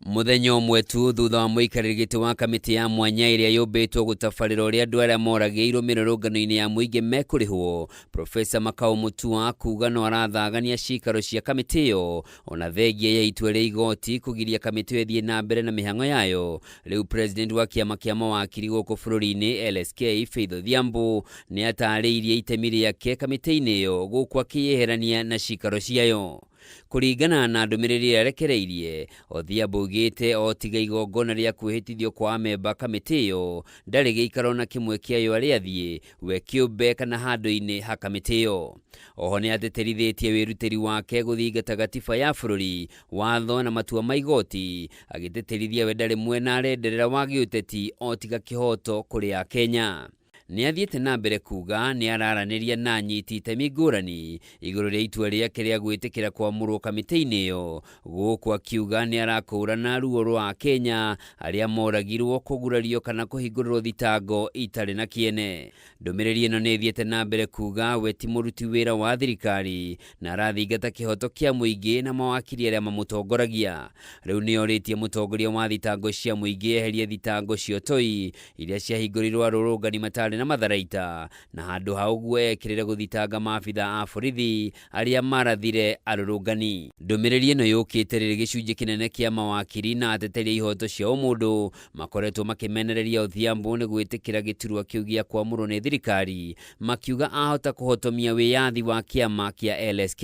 Mũthenya ũmwe tu thutha wa mũikarĩri gĩtĩ wa kamĩtĩ ya mwanya ĩrĩa yũmbĩtwo gũtabarĩra ũrĩa andũ arĩa moragĩirwo mĩrũrũngano-inĩ ya mũingĩ mekũrĩhwo, Profesa Makau Mutua kuga no arathagania cikaro cia kamĩtĩ ĩyo ona thengia ya itua rĩa igoti kũgiria kamĩtĩ ĩyo ĩthiĩ na mbere na mĩhang'o yayo. Rĩu president wa kĩama kĩa mawakiri gũkũ bũrũri-inĩ LSK Faith Odhiambo nĩ atarĩirie itemi rĩake kamĩtĩ-inĩ ĩyo gũkũ akĩyeherania na cikaro ciayo. Kũringana na ndũmĩrĩri ĩrĩa arekereirie, Odhiambo augĩte o tiga igongona rĩa kwĩhĩtithio kwa amemba kamĩtĩ ĩyo, ndarĩ gĩikaro na kĩmwe kĩayo arĩ athiĩ we kĩũmbe kana handũ-inĩ ha kamĩtĩ ĩyo. Oho nĩ atĩtĩrithĩtie wĩrutĩri wake gũthingata gatiba ya bũrũri, watho na matua ma igoti, agĩtĩtĩrithia we ndarĩ mwena arenderera wa gĩũteti o tiga kĩhoto kũrĩ Akenya. Nĩ athiĩte na mbere kuga nĩ araranĩria na anyiti itemi ngũrani igũrũ rĩa itua rĩake rĩa gwĩtĩkĩra kwamũrwo kamĩtĩ-inĩ ĩyo, gũkũ akiuga nĩ arakũrana ruo rwa Akenya arĩa moragirwo, kũgurario kana kũhingũrĩrwo thitango itarĩ na kĩene. Ndũmĩrĩri ĩno nĩ ĩthiĩte na mbere kuga we ti mũruti wĩra wa thirikari na arathingata kĩhoto kĩa mũingĩ na mawakiri arĩa mamũtongoragia. Rĩu nĩ orĩtie mũtongoria wa thitango cia mũingĩ eherie thitango cia ũtoi iria ciahingũrĩirwo arũrũngani matarĩ na matharaita na handũ ha ũguo ekĩrĩre gũthitanga maabitha a borithi arĩa marathire arũrũngani. Ndũmĩrĩri ĩno yũkĩte rĩrĩ gĩcunjĩ kĩnene kĩa mawakiri na ateteri a ihoto cia ũmũndũ makoretwo makĩmenereria Odhiambo nĩ gwĩtĩkĩra gĩturwa kĩu gĩa kwamũrwo nĩ thirikari, makiuga ahota kũhotomia wĩyathi wa kĩama kĩa LSK.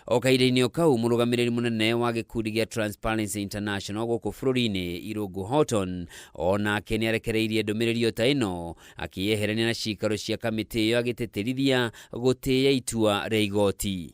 O kahinda-inĩ o kau, mũrũgamĩrĩri mũnene wa gĩkundi gĩa Transparency International gũkũ bũrũri-inĩ Irũngũ Horton o nake nĩ arekereirie ndũmĩrĩri o ta ĩno akĩyeherania na cikaro cia kamĩtĩ ĩyo agĩtĩtĩrithia gũtĩĩa itua rĩa igoti.